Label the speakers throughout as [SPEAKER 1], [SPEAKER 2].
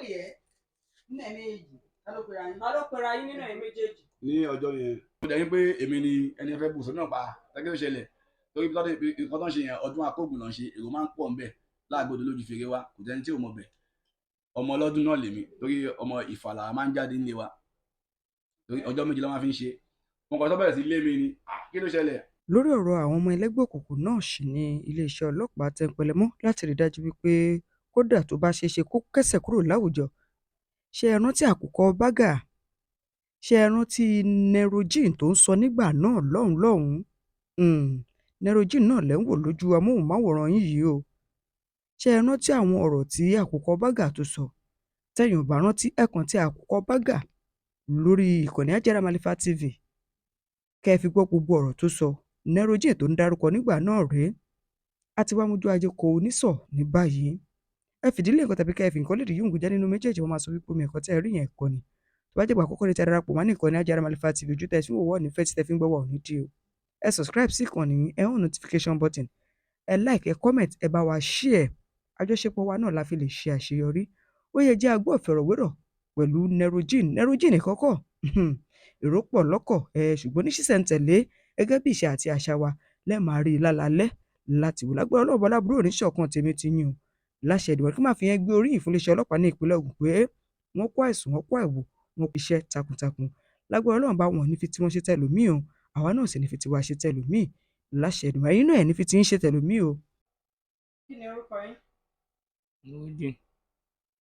[SPEAKER 1] Pè ẹ́ nínú ẹ̀ méjì, ta ló pera yín?
[SPEAKER 2] Ta ló pera yín nínú ẹ̀yin méjèèjì?
[SPEAKER 3] Ní ọjọ́ yẹn, ó dẹ̀ yín pé èmi ni ẹni fẹ́ bùsùn náà pa tẹ́kẹ́ tó ṣẹlẹ̀, torí bí nǹkan tó ń ṣe yẹn, ọdún akógun là ń ṣe, èrò máa ń pọ̀ ńbẹ̀ láàgbọ́dọ̀ lójú fèrè wa, kò tẹ́ni tí ò mọ̀ bẹ̀. Ọmọ ọlọ́dún náà lèmi, torí ọmọ Ìfàlà máa ń jáde nílé wa, torí ọjọ́ 2 ló máa fi ń ṣe. Wọn kàn tó bẹ̀rẹ̀ sí lé mi ni. Ah, kí ló ṣẹlẹ̀?
[SPEAKER 4] Lórí ọ̀rọ̀ àwọn ọmọ ẹlẹ́gbẹ́ òkùnkùn náà sì ni iléeṣẹ́ ọlọ́pàá tẹnpẹlẹmọ́ láti rí i dájú wípé kódà tó bá ṣeé ṣe kó kẹ́sẹ̀ kúrò láwùjọ. Ṣé ẹ rántí Àkùkọ Bágà? Ṣé ẹ rántí Nero Gene tó ń sọ nígbà náà lọ́hùn-ún lọ́hùn-ún? Nero Gene náà lẹ́ ń wò lójú amóhùnmáwòrán yín yìí o. Ṣé ẹ rántí àwọn ọ̀rọ̀ tí Àkùkọ Bágà tó sọ? Tẹ́yin ò bá rántí, ẹ kàn tẹ Àkùkọ Bágà lórí ìkànnì Ajára Malifa TV kẹ́ ẹ fi gbọ́ gbogbo ọ̀rọ̀ tó sọ. Nero Gene tó ń dárúkọ nígbà náà rèé. A ti wá mójú ajé kò onísọ̀ ní báyìí. Ẹ fìdílé nǹkan tàbí kẹ́ ẹ fi nǹkan lédìí yóò jẹ́ nínú méjèèjì, wọ́n máa sọ wípé omi ẹ̀kọ́ tẹ́ ẹ rí yẹn ẹ̀kọ́ ni. Tó bá jẹ́ ìgbà àkọ́kọ́ ní tẹ́ darapọ̀ mọ́ ní ìkànnì Ajára Malifa TV, ojú tẹ́ ẹ fi ń wò wọ́ ní fẹ́ tí tẹ́ fi ń gbọ́ wà ò ní dí o. Ẹ subscribe sí ìkànnì yìí, ẹ on notification button, ẹ like, ẹ comment, ẹ bá wa share. Àjọṣepọ̀ wa náà la fi lè ṣe àṣeyọrí. Ó yẹ jẹ́ a gbọ́ ìfọ̀rọ̀wérọ̀ pẹ̀lú Nero Gene. Nero Gene kọ́kọ́ èrò pọ̀ lọ́kọ̀ ẹ, ṣùgbọ́n ní ṣísẹ̀ntẹ̀lé gẹ́gẹ́ bí ìṣe àti àṣà wa lẹ́ẹ̀ máa rí i lálálẹ́ láti wò. Lágbára Ọlọ́run bọ́lá burú òní ṣọ̀kan tèmi ti yín o láṣẹ ìdìbò kí máa fi yẹn gbé oríyìn fún iléeṣẹ́ ọlọ́pàá ní ìpínlẹ̀ Ògùn pé wọ́n kó àìsùn, wọ́n kó àìwò, wọ́n kó iṣẹ́ takuntakun. Lágbára Ọlọ́run bá wọn ní fi tiwọn ṣe tẹlòmíì o, àwa náà sì ní fi tiwa ṣe tẹlòmíì láṣẹ ìdìbò. Ẹ̀yin náà ẹ̀ ní fi tí ń ṣe tẹlòmíì o.
[SPEAKER 2] Kí ni orúkọ yín?
[SPEAKER 5] Nurudeen.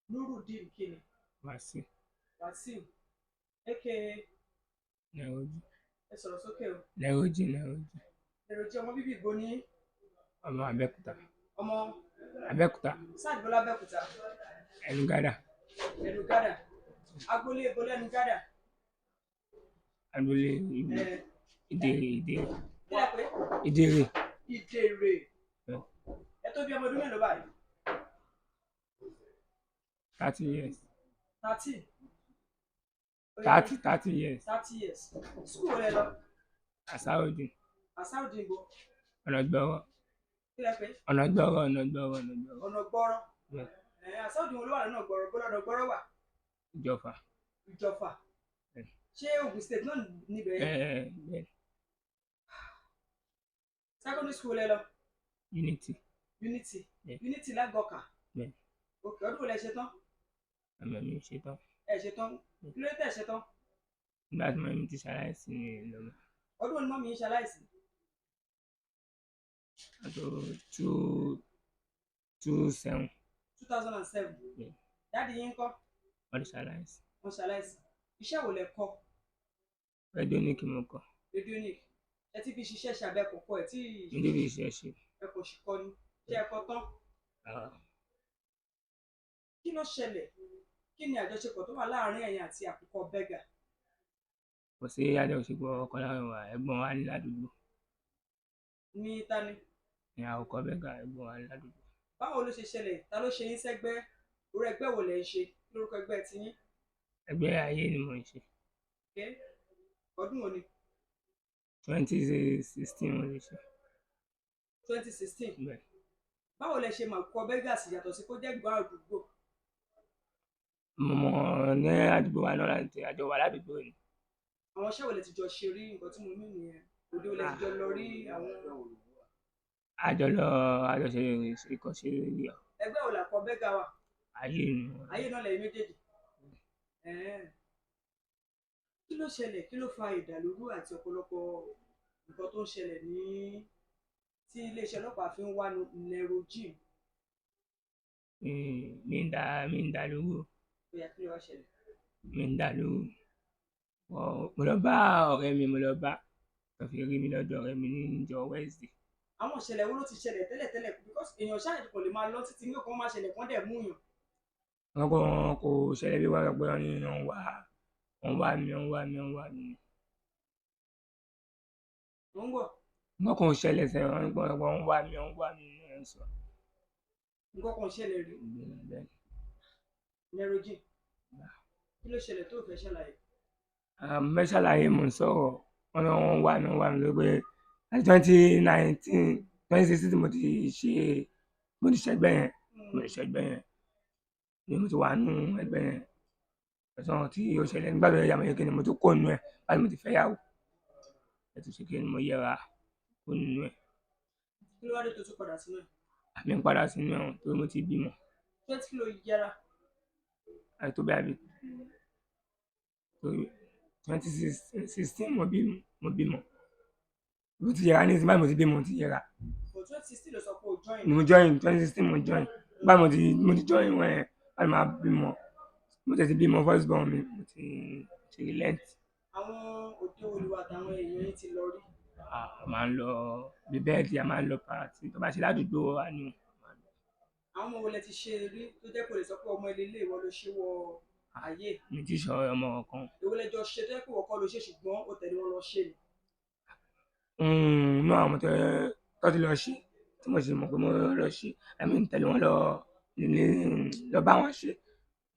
[SPEAKER 2] Nurudeen kí ni?
[SPEAKER 5] Wasiu.
[SPEAKER 2] Wasiu aka?
[SPEAKER 5] Nairobi.
[SPEAKER 2] Ẹ sọ̀rọ̀ sókè o.
[SPEAKER 5] Nairobi, Nairobi.
[SPEAKER 2] Èròjì ọmọ bíbí ìgbó ní?
[SPEAKER 5] Ọmọ Abẹ́òkúta.
[SPEAKER 2] Ọmọ?
[SPEAKER 5] Abẹ́òkúta.
[SPEAKER 2] Sáàdì bọ́lá Abẹ́òkúta?
[SPEAKER 5] Ẹnugada.
[SPEAKER 2] Ẹnugádà, agboolé ibo lẹ́nugádà?
[SPEAKER 5] Agboolé Ìdèrè, Ìdèrè.
[SPEAKER 2] Kí lẹ pé?
[SPEAKER 5] Ìdèrè.
[SPEAKER 2] Ìdèrè.
[SPEAKER 5] Bẹ́ẹ̀.
[SPEAKER 2] Ẹ tó bí ọmọ ọdún mélòó báyìí?
[SPEAKER 5] 30 years.
[SPEAKER 2] 13?
[SPEAKER 5] 30, 30 years.
[SPEAKER 2] 30 years. School wo lẹ lọ?
[SPEAKER 5] Asarudin.
[SPEAKER 2] Asarudin ibo?
[SPEAKER 5] Ọ̀nà gbọ́rọ̀.
[SPEAKER 2] Kí lẹ pé?
[SPEAKER 5] Ọ̀nà gbọ́rọ̀, ọ̀nà gbọ́rọ̀, ọ̀nà gbọ́rọ̀.
[SPEAKER 2] Ọ̀nà gbọ́rọ̀?
[SPEAKER 5] Bẹ́ẹ̀.
[SPEAKER 2] Ẹ Asarudin wo ló wà lọ́nà gbọ́rọ̀? Bọ́lá ọ̀nà gbọ́rọ̀ wà?
[SPEAKER 5] Ìjọfà.
[SPEAKER 2] Ìjọfà?
[SPEAKER 5] Bẹ́ẹ̀.
[SPEAKER 2] Ṣé Ogun State náà níbẹ̀ yẹn?
[SPEAKER 5] Ẹ bẹ́ẹ̀.
[SPEAKER 2] Secondary school lẹ lọ?
[SPEAKER 5] Unity.
[SPEAKER 2] Unity?
[SPEAKER 5] Bẹ́ẹ̀.
[SPEAKER 2] Unity lágọ̀ọ́kà?
[SPEAKER 5] Bẹ́ẹ̀.
[SPEAKER 2] Ok, ọdún wo lẹ ṣe tán?
[SPEAKER 5] Àmọ́ mi ò ṣe tán.
[SPEAKER 2] Ẹ ṣe tán? Kí ló dé tẹ̀ ṣe tán?
[SPEAKER 5] Nígbà tí mummy ti ṣaláìsí ní ìlọ́mọ.
[SPEAKER 2] Ọdún wo ni mummy yín ṣaláìsí?
[SPEAKER 5] Àtò 2 2 7.
[SPEAKER 2] 2007?
[SPEAKER 5] Bẹ́ẹ̀.
[SPEAKER 2] Daddy yín ńkọ́?
[SPEAKER 5] Wọ́n ti ṣaláìsí.
[SPEAKER 2] Wọ́n ṣaláìsí. Iṣẹ́ wo lẹ kọ́?
[SPEAKER 5] Radionic mo kọ́.
[SPEAKER 2] Radionic. Ẹ ti fi ṣiṣẹ́ ṣe abẹ́kọ̀ọ́ kọ́ ẹ tí?
[SPEAKER 5] Mi níbi iṣẹ́ ṣe.
[SPEAKER 2] Ẹ kò sì kọ́ ni. Ṣé ẹ kọ́ tán?
[SPEAKER 5] Rárá.
[SPEAKER 2] Kí ló ṣẹlẹ̀? Kí ni àjọṣepọ̀ tó wà láàárín ẹ̀yin àti Àkùkọ Bẹ́gà?
[SPEAKER 5] Kò sí àjọṣepọ̀ ọkọ láàrin wa, ẹ̀gbọ́n wa ní ládùúgbò.
[SPEAKER 2] Ní tani?
[SPEAKER 5] Ní Àkùkọ Bẹ́gà, ẹ̀gbọ́n wa ní ládùúgbò.
[SPEAKER 2] Báwo ló ṣe ṣẹlẹ̀? Ta ló ṣe yín sẹ́gbẹ́? Orí ẹgbẹ́ wo lẹ̀ ń ṣe? Kí lórúkọ ẹgbẹ́ tiyín?
[SPEAKER 5] Ẹgbẹ́ ayé ni mò ń ṣe.
[SPEAKER 2] Okay. Ọdún wo ni?
[SPEAKER 5] 2016 mo lè ṣe.
[SPEAKER 2] 2016?
[SPEAKER 5] Bẹ́ẹ̀.
[SPEAKER 2] Báwo lẹ ṣe mọ̀ Àkùkọ Bẹ́gà sí, yàtọ̀ sí kó jẹ́ ẹ̀gbọ́n àdúgbò?
[SPEAKER 5] Mo mọ̀ ní àdúgbò wa náà, láti àjọ wà ládùúgbò ni.
[SPEAKER 2] Àwọn iṣẹ́ wo lẹ ti jọ ṣe rí? Nǹkan tí mo ní nìyẹn. Òde wo lẹ ti jọ lọ rí àwọn?
[SPEAKER 5] Àjọ lọ, àjọ ṣe ìkọ́ṣe rí.
[SPEAKER 2] Ẹgbẹ́ wo làkùkọ Bẹ́gà wà?
[SPEAKER 5] Ayé ni.
[SPEAKER 2] Ayé náà lẹ́yìn méjèèjì. Ẹ̀ẹ́n. Kí ló ṣẹlẹ̀? Kí ló fa ìdàlúrú àti ọ̀pọ̀lọpọ̀ nǹkan tó ń ṣẹlẹ̀ ní tí iléeṣẹ́ ọlọ́pàá fi ń wá Nero Gene?
[SPEAKER 5] Mi ń dà lóru.
[SPEAKER 2] Bóyá kí ló wá ṣẹlẹ̀?
[SPEAKER 5] Mi ń dà lóru. Mo lọ bá ọ̀rẹ́ mi, mo lọ bá tó fi rí mi lọ́dọ̀ ọ̀rẹ́ mi ní ìjọ Wednesday.
[SPEAKER 2] Àwọn ìṣẹ̀lẹ̀ wo ló ti ṣẹlẹ̀ tẹ́lẹ̀tẹ́lẹ̀? Because èèyàn ṣáà kò lè máa lọ títí ní òkan máa ṣẹlẹ̀ kán dẹ̀ mú yàn.
[SPEAKER 5] Wọn kò ṣẹlẹ̀ bí wọ́n sọ pé wọ́n ní wọ́n wá mi, wọ́n wá mi, wọ́n wá mi.
[SPEAKER 2] Mò ń gbọ́.
[SPEAKER 5] Wọn kò ṣẹlẹ̀ sẹ́yìn, wọ́n ní pé wọ́n wá mi, wọ́n wá mi ní ẹ̀ ń sọ.
[SPEAKER 2] Nǹkan kan ṣẹlẹ̀ rí?
[SPEAKER 5] Bẹ́ẹ̀.
[SPEAKER 2] Nero Gene, kí ló ṣẹlẹ̀ tó fẹ́ ṣàlàyé?
[SPEAKER 5] Mẹ́ṣàlàyé, mò ń sọ̀rọ̀, wọ́n ní wọ́n wá mi, wọ́n wá mi lórí pé láti 2019, 2016 tí mo ti ṣe, mo ti ṣẹgbẹ́ yẹn, mo ti ṣẹgbẹ́ yẹn. Ni mo ti wà nù ẹgbẹ́ yẹn. Ẹ̀sán tí ó ṣẹlẹ̀ nígbà tó yẹ kí ni mo tún kó nù ẹ̀ báyìí, mo ti fẹ́ yàwó. Ẹ̀ tún ṣe kí ni mo yẹra kó nù ẹ̀.
[SPEAKER 2] Kí ló wá dé tó tún padà sínú ẹ̀?
[SPEAKER 5] Àmì ń padà sínú ẹ̀wọ̀n torí mo ti bímọ.
[SPEAKER 2] Twenty kí ló yẹra?
[SPEAKER 5] Àti tó bẹ́ẹ̀ bí torí 2016 mo bímọ. Mo ti yẹra ní ìsìn báyìí, mo ti bímọ, mo ti yẹra.
[SPEAKER 2] For 2016 ló sọ pé o join?
[SPEAKER 5] Ni mo join, 2016 mo join. Báyìí mo ti join wọn yẹn báyìí, máa bímọ, mo tẹ̀ ti bímọ first born mi, mo ti relent.
[SPEAKER 2] Àwọn òde olùwà àtàwọn èèyàn yín ti lọ rí?
[SPEAKER 5] A máa ń lọ bí bẹ́ẹ̀dì, a máa ń lọ party tó bá ṣe ládùúgbò wa ni.
[SPEAKER 2] Àwọn ọmọ wo lẹ ti ṣe rí tó jẹ́ kó lè sọ pé ọmọ ilé ilé ìwọ ló ṣe wọ ayé?
[SPEAKER 5] Mi ti sọ ọmọ kan.
[SPEAKER 2] Èwo lẹjọ ṣe tó jẹ́ pé ìwọ kọ́ ló ṣe, ṣùgbọ́n ó tẹ̀lé wọn lọ ṣe ni?
[SPEAKER 5] Inú àwọn ọmọ tó ti lọ ṣe tí mo sì mọ̀ pé mo lọ ṣe, ẹ̀mí ń tẹ̀lé wọn lọ ní lọ bá wọn ṣe,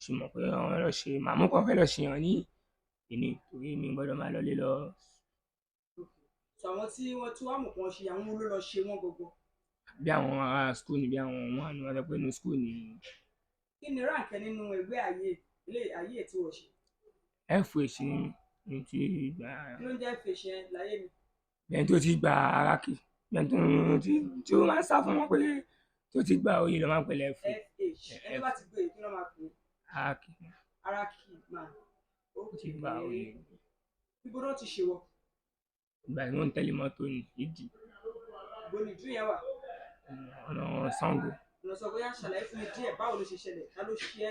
[SPEAKER 5] sì mọ̀ pé wọ́n lọ ṣe màmú kan fẹ́ lọ ṣe hàn ní ìní torí mi gbọ́dọ̀ máa lọlé lọ.
[SPEAKER 2] So àwọn tí wọ́n tún àmọ̀ kan ṣe, àwọn wo ló lọ ṣe wọ́n gbogbo?
[SPEAKER 5] Bí àwọn ará school ni, bí àwọn wọn ni wọ́n sọ pé inú school ni.
[SPEAKER 2] Kí ni rank ẹ nínú ẹgbẹ́ ayé ilé ayé tí wọ́n ṣe?
[SPEAKER 5] FH ni ti gbà.
[SPEAKER 2] Kí ló ń jẹ́ fèsì ẹ láyé mi?
[SPEAKER 5] Bẹ́ẹ̀ tó ti gba arákì, bẹ́ẹ̀ tó ti tí ó máa ń sá fún wọn pé tó ti gba oyè ló máa ń pèlè F.
[SPEAKER 2] FH, ẹni tó bá ti gbé, kí ló máa pè é?
[SPEAKER 5] Arákì.
[SPEAKER 2] Araki man.
[SPEAKER 5] Ó ti gba oyè.
[SPEAKER 2] Ibo náà ti ṣe wọ?
[SPEAKER 5] Ìgbà tí wọ́n ń tẹ̀lé mọ́tò ní ìdí.
[SPEAKER 2] Ibo ni ìdú yẹn wà?
[SPEAKER 5] Ọ̀nà Ṣàngó.
[SPEAKER 2] Ọ̀nà sọ bóyá ṣàlàyé fún mi díẹ̀, báwo ló ṣe ṣẹlẹ̀, ta ló ṣe é,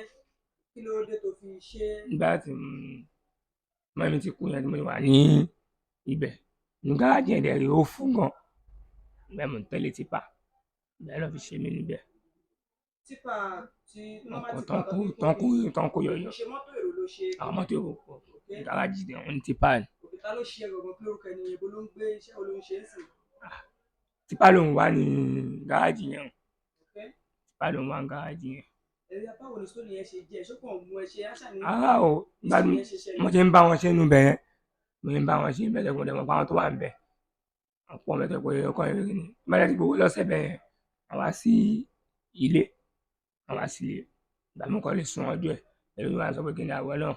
[SPEAKER 2] kí ló dé tó fi ṣe é?
[SPEAKER 5] Nígbà tí mọ́mí ti kú yẹn tí mo wà ní ibẹ̀ ní gáràjì yẹn dẹ̀ rí, ó fún gan bẹ́ẹ̀, mo ń tẹ̀lé tipa bẹ́ẹ̀ lọ́ fi ṣe mí níbẹ̀.
[SPEAKER 2] Tipa tí normal
[SPEAKER 5] ọkọ̀
[SPEAKER 2] tipa
[SPEAKER 5] tán kó yọ̀yọ̀.
[SPEAKER 2] Ṣe mọ́tò èrò ló ṣe?
[SPEAKER 5] Àwọn mọ́tò èrò pọ̀ gáràjì yẹn, wọ́n ní tipa ni.
[SPEAKER 2] Òkè, ta ló ṣe é gangan? Kí lórúkọ ẹni yẹn? Ibo ló ń gbé? Iṣẹ́ wo ló ń ṣe é sìn?
[SPEAKER 5] Tipa ló ń wà ní gáràjì yẹn. Tipa ló ń wà ní gáràjì yẹn.
[SPEAKER 2] Ẹ̀rí, báwo ni sórí yẹn ṣe jẹ́? Ṣókàn mú ẹ ṣe áṣà ní?
[SPEAKER 5] Ara o, gbádùn mo ti ń bá wọn ṣe nínú bẹ̀ yẹn, mo ti ń bá wọn ṣe bẹ́ẹ̀ tẹ́kùn dẹ̀mọ̀ pé àwọn tó wà ń bẹ̀ ọ̀pọ̀ mẹ́tẹ̀ pé ọkọ̀ yẹn ni bẹ́ẹ̀ ti gbowó lọ́sẹ̀ bẹ́ẹ̀ yẹn, àwa sí ilé, àwa sí ilé. Ìgbà mi kọ́ lè sun ọjọ́ ẹ̀ pẹ̀lú ìwà sọ pé kí ni àwọ̀ náà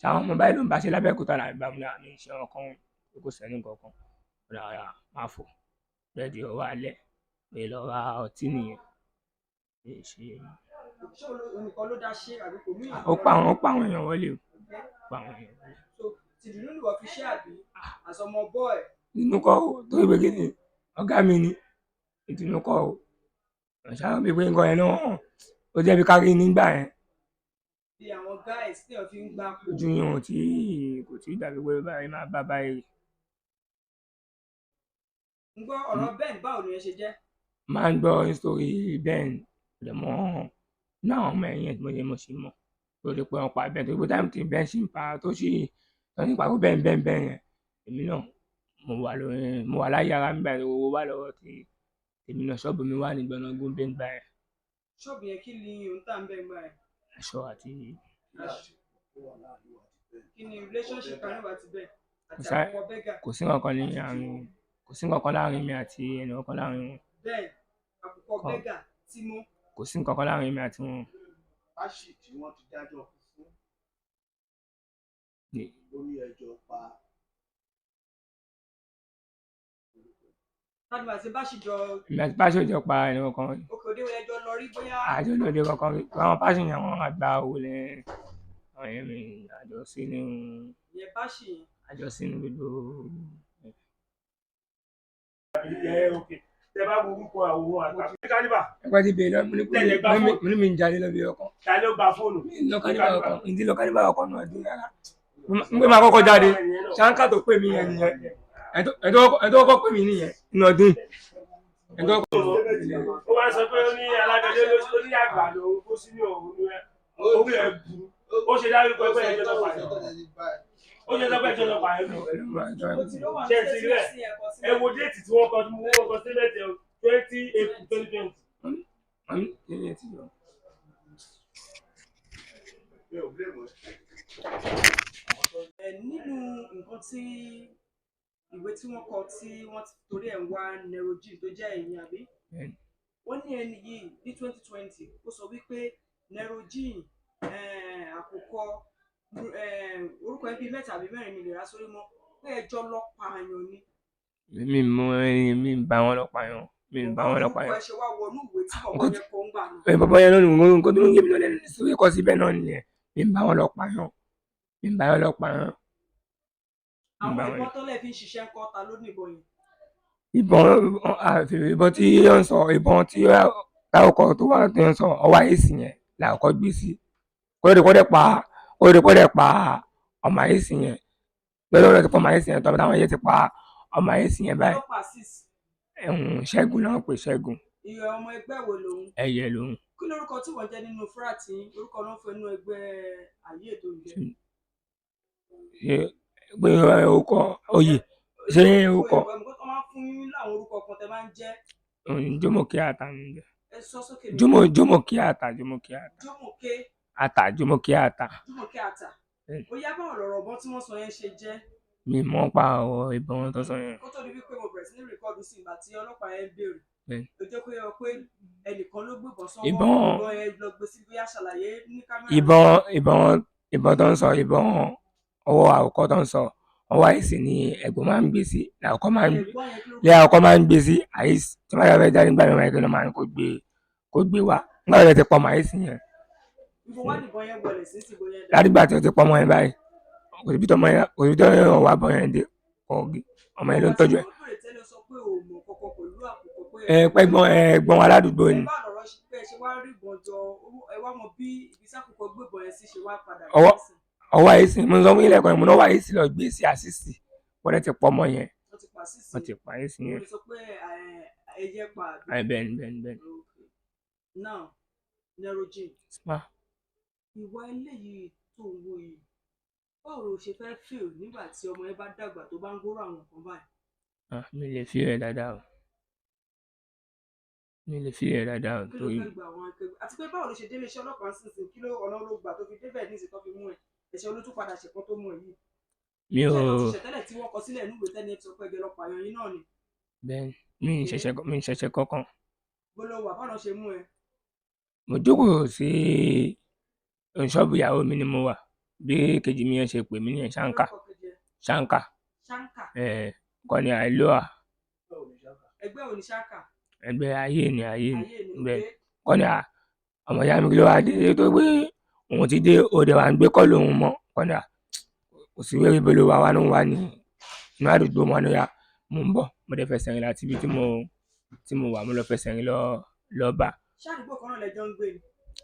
[SPEAKER 5] ṣe, àwọn ọmọ báyìí ló ń bá ṣe lábẹ́òkúta náà, ìbámu náà mi ṣe ọkàn kò sẹ́ni kankan rárá, máa fò bẹ́ẹ̀ di ọwọ́ alẹ́ pé lọ ra ọtí nìyẹn mi ṣe.
[SPEAKER 2] Ṣé onìkan ló dá ṣe àbí kò mí?
[SPEAKER 5] Ó pa àwọn èèyàn wọlé o, ó pa àwọn èèyàn wọlé.
[SPEAKER 2] So tìdùnnú ni wọ́n fi ṣe àbí àsọmọ bọ́ọ̀
[SPEAKER 5] Ìdùnnú kọ́ o, torí pé kí ni ọ̀gá mi ni, ìdùnnú kọ́ o, ṣáà bí pé nǹkan yẹn náà ó jẹ́ bí kárí nígbà yẹn.
[SPEAKER 2] Bí àwọn guys tí wọ́n fi ń gbá pò.
[SPEAKER 5] Ojú yẹn ò tí kò tí dàbí pé báyìí máa bá báyìí rí.
[SPEAKER 2] Ń gbọ́ ọ̀rọ̀ Ben, báwo ni ẹ ṣe jẹ́?
[SPEAKER 5] Máa ń gbọ́ nítorí Ben dẹ̀ mọ́ náà, àwọn ọmọ ẹ̀yìn ẹ̀ tí mo ṣe mo ṣe mọ̀ lórí pé wọ́n pa Ben, torí pé time tí Ben ṣì ń pa tó ṣì tó ní pàkó Ben Ben Ben yẹn, èmi náà mo wà lórí, mo wà láyé ara mi báyìí, owó wà lọ́wọ́ tí èmi náà, ṣọ́ọ̀bù mi wà ní Gbọ̀nàgún bẹ́ẹ̀ gbà yẹn.
[SPEAKER 2] Ṣọ́ọ̀bù yẹn, kí ni òun tà ń bẹ̀ gbà yẹn?
[SPEAKER 5] Aṣọ àti
[SPEAKER 2] Kí ni relationship kan níwà ti bẹ̀ àti àwọn bẹ́gà?
[SPEAKER 5] Kò sí nǹkan ní àárín, kò sí nǹkan láàrin mi àti ẹnì kankan láàrin wọn.
[SPEAKER 2] Bẹ́ẹ̀ àkùkọ bẹ́gà tí mú.
[SPEAKER 5] Kò sí nǹkan kan láàrin mi àti wọn.
[SPEAKER 1] Báṣì tí wọ́n ti dájọ́ kú fún ó ní ẹjọ́ pa.
[SPEAKER 2] Tani àti Báṣì jọ?
[SPEAKER 5] Èmi àti Báṣì ò jọ pa ẹnì kankan rí.
[SPEAKER 2] Òkè òde ẹjọ́ lọ rí bóyá?
[SPEAKER 5] Àjọ lòdì kankan rí, àwọn Báṣì yẹn wọ́n àgbà owó lẹ àwọn yẹn mi àjọ sínú.
[SPEAKER 2] Ìyẹn Báṣì yẹn.
[SPEAKER 5] Àjọ sínú gbogbo.
[SPEAKER 6] Ẹ ok, tẹ bá wo orúkọ àwòrán àtàkùn ní kálíbà.
[SPEAKER 5] Ẹgbẹ́ ti bèèrè lọ, mo ní
[SPEAKER 6] Tẹ̀lé gba
[SPEAKER 5] mo ní mi ń jalè lọ bí ọkàn.
[SPEAKER 6] Ta ló gba fóònù?
[SPEAKER 5] Mi ń lọ kálíbà ọkàn, mi ti lọ kálíbà ọkàn náà dún rárá. N pé máa kọ́kọ́ jáde, ṣáńkà tó pè mí yẹn nìyẹn. Ẹ̀tọ́ kọ́kọ́ pè mí nìyẹn nínú ọdún yìí. Ẹ̀tọ́ kọ́kọ́.
[SPEAKER 6] Ó wá sọ pé ó ní alágbèdé ló ní àgbà ló kó sínú òun ní orí ẹ̀ bu, ó ṣe dárúkọ ẹgbẹ́ ẹjọ́ lọ́pàá yẹn, ó ṣe sọ pé ẹjọ́ lọ́pàá yẹn ṣe ti rí ẹ̀. Ẹ wo déètì tí wọ́n kọ, tí wọ́n kọ statement 20 April 2020.
[SPEAKER 1] Mi ò blame ẹ.
[SPEAKER 2] Ẹ nínú nǹkan tí ìwé tí wọ́n kọ tí wọ́n ti torí ẹ̀ ń wá Nerogene tó jẹ́ ẹ̀yìn àbí, wọ́n ní ẹni yìí ní 2020 ó sọ wípé Nerogene, àkùkọ, orúkọ ẹbí mẹ́ta àbí mẹ́rin mi lè rà sórí mọ́ pé ẹjọ́ lọ pààyàn ni.
[SPEAKER 5] Mi mọ ẹni, mi ń bá wọn lọ pààyàn, mi ń bá wọn lọ pààyàn.
[SPEAKER 2] Orúkọ ẹ ṣe wá wọnú ìwé tí bọ̀bọ́ yẹn kọ ń gbà náà.
[SPEAKER 5] Ẹ bọ̀bọ́ yẹn lónìí, mo nǹkan tó ń yé mi lọ́lẹ́ sórí kọ́ síbẹ̀ náà nìyẹn. Mi ń bá wọn lọ pààyàn, mi ń bá wọn lọ pààyàn. Mi ń
[SPEAKER 2] Àwọn
[SPEAKER 5] bá wọn
[SPEAKER 2] ìbọn tọ́lẹ̀ fi ń ṣiṣẹ́ ńkọ́, ta ló ní ìbọn yẹn?
[SPEAKER 5] Ìbọn àti ìbọn tí ó ń sọ, ìbọn tí láwùkọ tó wà tó ń sọ ọwọ́ àyèsí yẹn làkọ́ gbé sí kó ló dé pa ọmọ àyèsí yẹn lọ́dọ̀ lọ́dọ̀ ti pa ọmọ àyèsí yẹn tọ́ táwọn yẹn ti pa ọmọ àyèsí yẹn báyìí.
[SPEAKER 2] Ọlọ́pàá six.
[SPEAKER 5] Ẹ̀hún Ṣẹ́gun náà pè Ṣẹ́gun.
[SPEAKER 2] Ìyẹn ọmọ ẹgbẹ́ wo lòun?
[SPEAKER 5] Ẹ̀yẹ lòun.
[SPEAKER 2] Kí lorúkọ tí wọ́n jẹ́ nínú fúrátì yín? Orúkọ náà fún ẹnu ẹgbẹ́ ayé ètò ìjẹ́.
[SPEAKER 5] Ṣé pé orúkọ oyè, ṣé orúkọ?
[SPEAKER 2] Wọ́n máa ń fún yín láwọn orúkọ kan tẹ́ máa ń jẹ́.
[SPEAKER 5] Jómòkè Àtà ń jẹ́.
[SPEAKER 2] Ẹ sọ sókè mi.
[SPEAKER 5] Jómòkè Àtà, Jómòkè Àtà.
[SPEAKER 2] Jómòkè.
[SPEAKER 5] Àtà, Jómòkè Àtà.
[SPEAKER 2] Jómòkè Àtà. Ó yá, báwo lọ̀rọ̀ ọ̀bọ̀n tí wọ́n sọ yẹn ṣe jẹ́?
[SPEAKER 5] Mi mọ̀ pa ọ̀rọ̀ ìbọn tó sọ yẹn.
[SPEAKER 2] Kó tó di wípé mo bẹ̀rẹ̀ sí ní record sí ìgbà tí ọlọ́pàá yẹn ń béèrè.
[SPEAKER 5] Bẹ́ẹ̀ni.
[SPEAKER 2] Ó jẹ́ pé ọ pé ẹnìkan ló gbébọn sọ́wọ́.
[SPEAKER 5] Ìbọn.
[SPEAKER 2] Ìbọn yẹn lọ gbé sí bóyá ṣàlàyé ní kámẹ́rà.
[SPEAKER 5] Ìbọn tó ń sọ, ìbọn ọwọ́ àwòkọ́ tó ń sọ, ọwọ́ àìsí ni ẹ̀gbọ́n máa ń gbé sí, làwòkọ́ máa ń
[SPEAKER 2] Ẹ̀gbọ́n yẹn kí ló
[SPEAKER 5] lé àwòkọ́ máa ń gbé sí àìsí tí wọ́n bá fẹ́ jáde nígbà mìíràn kí ló máa ń kó gbé wá nígbà tó ti pọ̀ mọ́ àìsí yẹn.
[SPEAKER 2] Ibo wá nìbọn yẹn wọlé sí ìbọn yẹn dà?
[SPEAKER 5] Ládùúgbà tí ó ti pọ̀ mọ́ yẹn báyìí, kò síbi tó ọmọ yẹn, kò síbi tó yẹn wà bọ́ yẹn dé ọ̀gì ọmọ yẹn ló ń tọ́jú ẹ̀.
[SPEAKER 2] Ìgbà tí wọ́n bèrè tẹ́lẹ̀ sọ pé ò mọ̀ kọ̀kọ̀ pẹ̀lú àkùkọ pé
[SPEAKER 5] Ẹ pẹ́gbọ́n ẹ̀gbọ́n aládùúgbò ni.
[SPEAKER 2] Ẹ bá lọ̀rọ̀ ṣe pé ẹ ṣe wá rí ìbọn jọ, ẹ wá mọ bí ibi sákòókò gbébọn yẹn sí ṣe wá padà sí.
[SPEAKER 5] Ọwọ́ àìsí mo sọ fún ilé ẹ̀kọ́ yẹn, mo náwó àìsí lọ gbé sí àṣìṣì wọ́n dẹ̀ ti pọ̀ mọ́ yẹn.
[SPEAKER 2] Wọ́n ti pa sísì.
[SPEAKER 5] Wọ́n ti pa àìsí
[SPEAKER 2] Mo
[SPEAKER 5] yẹn.
[SPEAKER 2] lè sọ pé ẹyẹ pa àbí?
[SPEAKER 5] Ẹ bẹ́ẹ̀ ni, bẹ́ẹ̀ ni, bẹ́ẹ̀ ni.
[SPEAKER 2] Okay. Now, Nerogene,
[SPEAKER 5] Sma.
[SPEAKER 2] ìwà eléyìí tó ń wo yìí, báwo lo ṣe fẹ́ feel nígbà tí ọmọ yẹn bá dàgbà tó bá ń gbóró àwọn nǹkan báyìí?
[SPEAKER 5] Ah, mi lè fi rẹ̀ dáadáa o. Mi lè fi rẹ̀ dáadáa o
[SPEAKER 2] Kí ló
[SPEAKER 5] torí
[SPEAKER 2] fẹ́ gba àwọn akẹgbẹ́? Àti pé báwo lo ṣe délé iṣẹ́ ọlọ́pàá nísinsìnyí? Kí ló ọ̀nà ló gbà tó fi débẹ̀ ní ìsìn tó fi mú ẹ? Ẹ̀ṣẹ̀ olótú padà ṣẹ̀kan tó mú ẹ yìí.
[SPEAKER 5] Mi ò
[SPEAKER 2] Ṣé ẹ̀ ti ṣẹ̀ tẹ́lẹ̀ tí wọ́n kọ sílẹ̀ níwèé tẹ́ni ẹ ti sọ pé ẹgbẹ́ lọ́pàá yan yín náà ni?
[SPEAKER 5] Bẹ́ẹ̀ ni, mi ì ṣẹ̀ṣẹ̀ kankan.
[SPEAKER 2] Bó ló wà, báwo ṣe mú ẹ?
[SPEAKER 5] Mo jókòó sí ṣọ́ọ̀bù ìyàwó mi ni mo wà. Bí kejì mi yẹn ṣe pè mí nìyẹn, Ṣáńkà.
[SPEAKER 2] Lórúkọ kejì ẹ?
[SPEAKER 5] Ṣáńkà.
[SPEAKER 2] Ṣáńkà.
[SPEAKER 5] Ẹ̀ kọ́ ni àìlóà.
[SPEAKER 2] Ẹgbẹ́ wo ni Ṣáńkà?
[SPEAKER 5] Ẹgbẹ́ ayé ni, ayé ni.
[SPEAKER 2] Ayé ni,
[SPEAKER 5] Bẹ́ẹ̀.
[SPEAKER 2] òkè.
[SPEAKER 5] Kọ́ ni à, ọmọ ìyá mi kí ló wá dé tó pé òun ti dé, òde wa ń gbé kọ́ lóhun mọ́. Kọ́ ni à, kò sí wéré bó ló wà wá ló ń wà ní inú àdúgbò mọ́ ni ya. Mo ń bọ̀, mo dẹ̀ fẹsẹ̀ rìn láti ibi tí mo wà, mo lọ fẹsẹ̀ rìn lọ bá.
[SPEAKER 2] Ṣáàdúgbò kan náà lẹjọ ń gbé ni?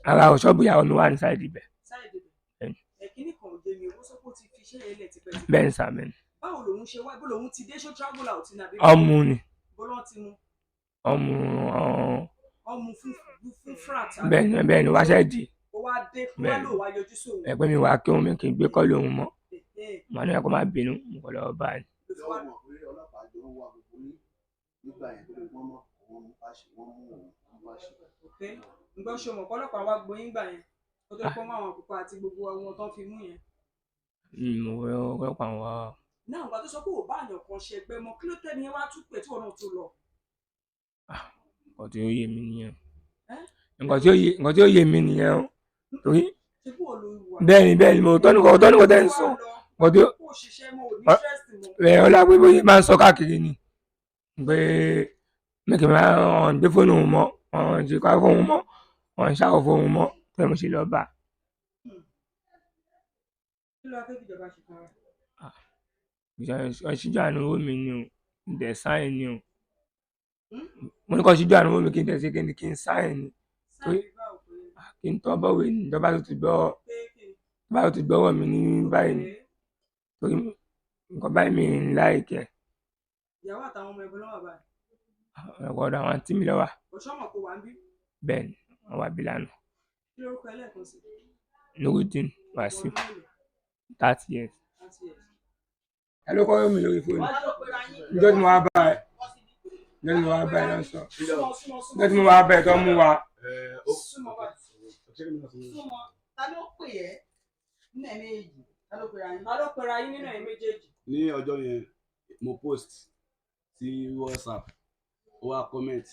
[SPEAKER 5] Ara ò, ṣọ́ọ̀bù ìyàwó mi wà ní sáìdì ibẹ̀.
[SPEAKER 2] Sáìdì ibẹ̀.
[SPEAKER 5] Bẹ́ẹ̀ni.
[SPEAKER 2] Ẹ̀kíní kan ò yé mi, owó sọ pé ó ti fi iṣẹ́ yẹn lẹ̀ tipẹ́tipẹ́.
[SPEAKER 5] Bẹ́ẹ̀ ni sà, bẹ́ẹ̀ ni.
[SPEAKER 2] Báwo lòun ṣe wá, bó lòun ti dé, ṣó travel out ní àbí?
[SPEAKER 5] Ọmú ni.
[SPEAKER 2] Bó lọ́n ti mú?
[SPEAKER 5] Ọmú ọ̀hún.
[SPEAKER 2] Ọmú fún frat. Àbí?
[SPEAKER 5] Bẹ́ẹ̀ ni, bẹ́ẹ̀ ni, wáṣẹ́ dì.
[SPEAKER 2] Ó wá dé, wá
[SPEAKER 5] Bẹ́ẹ̀ ni.
[SPEAKER 2] lò wá yọjú sóun.
[SPEAKER 5] Ẹ pé mi wá kí òun mi kì í gbé kọ́ lóhun mọ́.
[SPEAKER 2] Ẹ̀hẹ́n.
[SPEAKER 5] Màá ní kó má bínú, mo kọ́ lọ bá a ni.
[SPEAKER 2] Ló fi
[SPEAKER 1] Lọ́wọ́
[SPEAKER 2] wá
[SPEAKER 1] mọ̀ pé ọlọ́pàá jọ ń wá gbogbo yín nígbà yẹn tó lè wọ́n mọ̀ wọ́n mú Fáṣí, wọ́n mú òun mú Fáṣí.
[SPEAKER 2] Ok. Ǹgbọ́n ṣe mọ̀ pọ́lọ́pàá wá gboyún gbà yẹn kó tó pọ́n mọ́ àwọn àkùkọ àti gbogbo àwọn tó ń fi mú yẹn.
[SPEAKER 5] Mo rọ́pò àwọn.
[SPEAKER 2] Náà ìgbà tó sọ pé ò bá àyàn kan ṣe ẹgbẹ́ mọ́, kí ló tẹ́ ni ẹ wá tún pè tí wọn náà tún lọ?
[SPEAKER 5] Nǹkan tí ó yé mi nìyẹn.
[SPEAKER 2] Ẹ́?
[SPEAKER 5] Nǹkan tí ó yé mi nìyẹn o. Torí
[SPEAKER 2] Ṣé bí wọ́n lo ìwà?
[SPEAKER 5] Bẹ́ẹ̀ ni, bẹ́ẹ̀ ni, mo tọ́nu kọ́ tẹ́ ń sọ. Nǹkan tí ó
[SPEAKER 2] Kó o ṣiṣẹ́ mọ́, ò ní interest mọ́.
[SPEAKER 5] Ẹ̀ ọlá pé bóyá máa ń sọ káàkiri ni pé mẹ́kì máa ń gbé fóònù òun mọ́, ọ̀n ṣe ká fóònù mọ́, ọ̀n ṣàwọ̀ fóònù mọ́, tó mo ṣe lọ bá.
[SPEAKER 2] Kí ló wá fẹ́ kíjọba ṣe fún wa?
[SPEAKER 5] Ṣíjú àánú owó mi ni o, kí n dẹ̀ sáìn ni o. Mo ní kó ṣíjú àánú owó mi kí n dẹ̀ ṣe kí n sáìn ni.
[SPEAKER 2] Sáà bá ò pé
[SPEAKER 5] Kí n tọ́ bọ̀wé ní ìjọba tó ti gbọ́
[SPEAKER 2] pé kí ni?
[SPEAKER 5] ìjọba tó ti gbọ́wọ́ mi ní báyìí ni. Torí nǹkan báyìí mi ń láìkẹ́.
[SPEAKER 2] Ìyàwó àtàwọn ọmọ ẹ̀bùn lọ́wọ́ báyìí.
[SPEAKER 5] Ọ̀dọ̀ àwọn àǹtí mi ló wà.
[SPEAKER 2] Òṣọ́mọ̀ kò wá ń bí.
[SPEAKER 5] Bẹ́ẹ̀ ni, wọ́n wá bí lánàá.
[SPEAKER 2] Kí lórúkọ ẹ lẹ́ẹ̀kan sí?
[SPEAKER 5] Nurudeen Wasiu,
[SPEAKER 2] Ọmọ ọdún mélòó?
[SPEAKER 5] 30 years.
[SPEAKER 2] 30 years.
[SPEAKER 5] Ẹ ló kọ́ mi lórí fóònù. Ǹjọ́ tí mo wá bá ẹ, ǹjọ́ tí mo wá bá ẹ lọ sọ.
[SPEAKER 2] Súnmọ́, súnmọ́, súnmọ́.
[SPEAKER 5] Ǹjọ́ tí mo wá bá ẹ tó mú wa.
[SPEAKER 2] Súnmọ́ báyìí.
[SPEAKER 7] Súnmọ́, ta ló pè ẹ́ nínú ẹ̀ méjì? Ta ló pera yín?
[SPEAKER 2] Ta ló pera yín nínú ẹ̀yin méjèèjì?
[SPEAKER 3] Ní ọjọ́ yẹn mo post sí WhatsApp, ó wá comment.